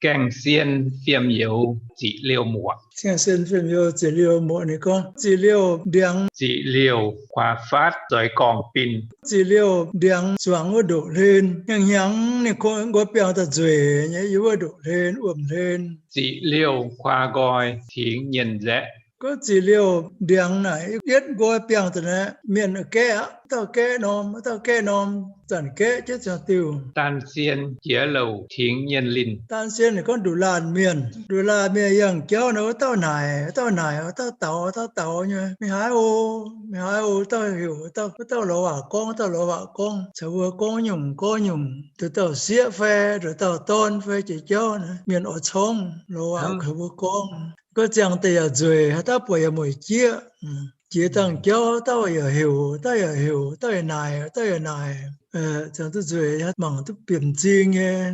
Gaengh sien fiem youz ziqc liouh muoqc. Gaengh sien fiem youz ziqc liouh muoqc. Ninh gorngv ziqc liouh ndiangx, ziqc liouh kuaax faatv zoix gorngv-bin, ziqc liouh ndiangx zuangx wuov ndoqv hlen. Hnyangx-hnyangx ninh kungx nqoi biangh daaih nzueic nyei yiem wuov ndoqv hlen, wuom-hlen. Ziqc liouh kuaax nqoi tingx nyienh nzaeqv. Gorngv ziqc liouh ndiangx naaic yietv nqoi biangh daaih naaic, mienh gaeqv aqv. Dauh gaeqv norm, dauh gaeqv norm, zanc gaeqv jienv ziangh diuh. Daan sien jiex louc tingx nyienh linh. Daan sien ninh gorngv nduqc laanh mienh. Nduqc laanh mienh yangh jauv nor, wuov dauh naaic, wuov dauh naaic, wuov dauh daux, wuov dauh daux nyei. Meih haaix oc, meih haaix oc, wuov dauh heuc, wuov dauh lorz waac gorngv, wuov dauh lorz waac gorngv, caux mbuo gorngv nyungc gorngv nyungc, nduqc dauh sieqv fai nduqc dauh dorn fai jiex jauv naaic, mienh oix corngv lorz waac caux mbuo gorngv. Gorngv ziangh deix yaac nzueic, haaix dauh buatc yaac mueic jieqv. Jiex dangh jauv, dauh yaac heuc, dauh yaac heuc, dauh yaac naaic, dauh yaac naaic. Ziangh duqv nzueic, mangc duqv bieqc m'zing nyei.